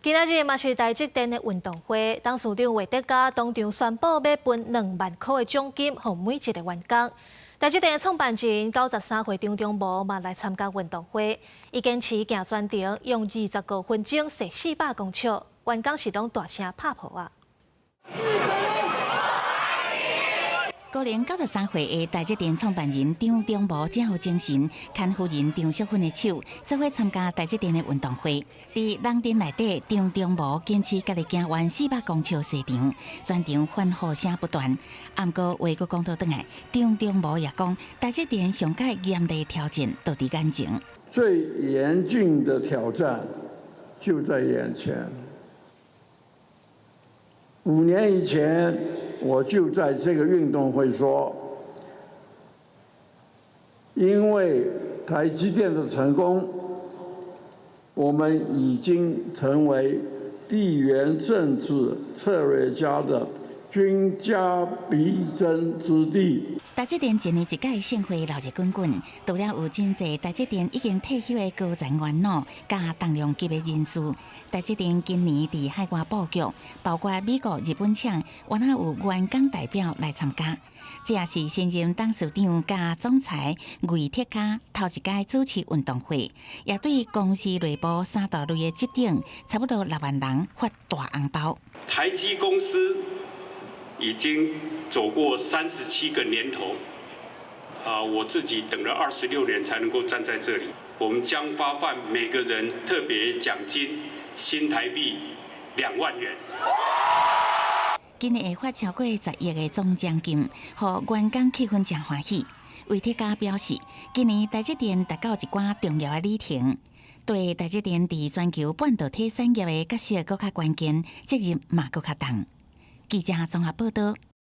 今仔日嘛是台積電的運動會，董事長魏哲家當場宣布欲分2萬箍的獎金，予每一个員工。台積電創辦人93歲張忠謀嘛來參加運動會，伊堅持行全程，用25分鐘踅400公尺，員工是攏大聲拍噗仔。高齡93歲的台積電創辦人張忠謀真有精神，牽夫人張淑芬的手，做伙參加台積電的運動會。佇人陣內底，張忠謀堅持家己行完四百公尺賽場，全場歡呼聲不斷。毋過話閣講倒轉來，張忠謀也講，台積電上蓋嚴厲挑戰就佇眼前。最嚴峻的挑戰就在眼前。5年以前，我就在這個運動會說，因為台積電的成功，我們已經成為地緣政治策略家的兵家必爭之地。台積電一年一屆盛會鬧熱滾滾，除了有真濟台積電已經退休的高層元老，佮重量級的人士。台積電今年佇海外布局，包括美國、日本廠，原來有員工代表來參加。這也是新任董事長佮總裁魏哲家頭一擺主持運動會，也對公司內部三大類的職等，差不多6萬人發大紅包。台積公司已經走過37個年頭，啊，我自己等了26年才能夠站在這裡。我們將發放每個人特別獎金新台幣2萬元。今年會發超過10億的總獎金，予員工氣氛誠歡喜。魏哲家表示，今年台積電達到一寡重要的里程，對台積電佇全球半導體產業的角色閣較關鍵，責任嘛閣較重。記者綜合報道。